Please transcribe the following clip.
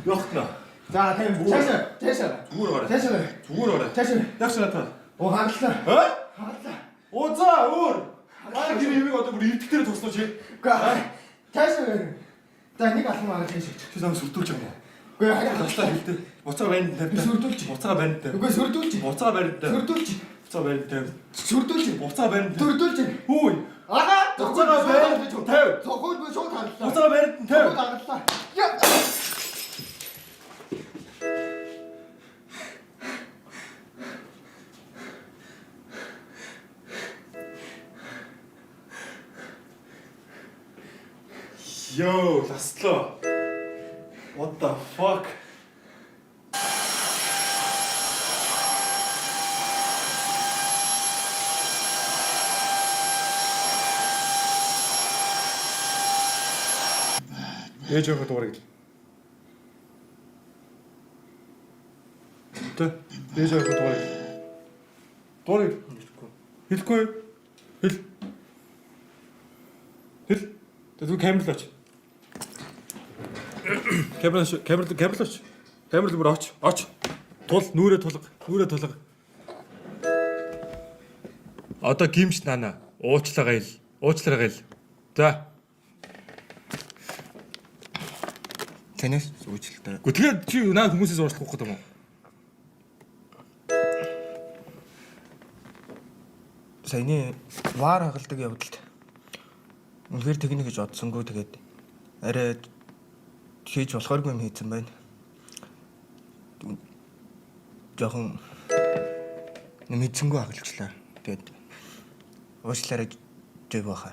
Явахна. За тийм. Цаашаа. Цаашаа. Зүгээр гараа. Цаашаа. Зүгээр гараа. Цаашаа. Явах надаа. Оо хагаллаа. Аа? Хагаллаа. Оо за өөр. Манай гэр юмыг одоо бүр эвдэх дээр туслаж чи. Үгүй цаашаа. За нэг алхам арга цаашаа. Чи намайг сүрдүүлж байгаа юм уу? Үгүй харин Таслаа хэлдэг. Буцаа баринд тавь. Сүрдүүлж. Буцаа баринд тавь. Үгүй сүрдүүлж. Буцаа баринд тавь. Сүрдүүлж. Буцаа баринд тавь. Сүрдүүлж. Буцаа баринд тавь. Сүрдүүлж. Хүү. Ага. Буцаага баринд тавь. Цохол би шууд хагаллаа. Буцаа баринд тавь. Шууд хагаллаа. Я. Йоо, ласлаа. What the fuck? Ээж явах дугаарыг л. Тэ. Ээж явах дугаарыг. Дугаарыг хэлэхгүй. Хэлэхгүй. Хэл. Хэл. Тэгвэл камер л оч. Камер камер камер л оч. Камер л бүр оч. Оч. Тул нүрээ тулга. Нүрээ тулга. Одоо гимш наана. Уучлаарай ил. Уучлаарай ил. За. Танаас уучлалтай. Гэхдээ тэгээд чи наа хүмүүсээс уучлах гэдэг юм уу? Саяны вар хагалдаг явдалд үнэхээр тэгнэ гэж бодсонгүй тэгээд арай хийж болохооргүй юм хийцэн байна. Жохон мэдсэнгүү хагалчлаа. Тэгээд уучлаарай жив баха.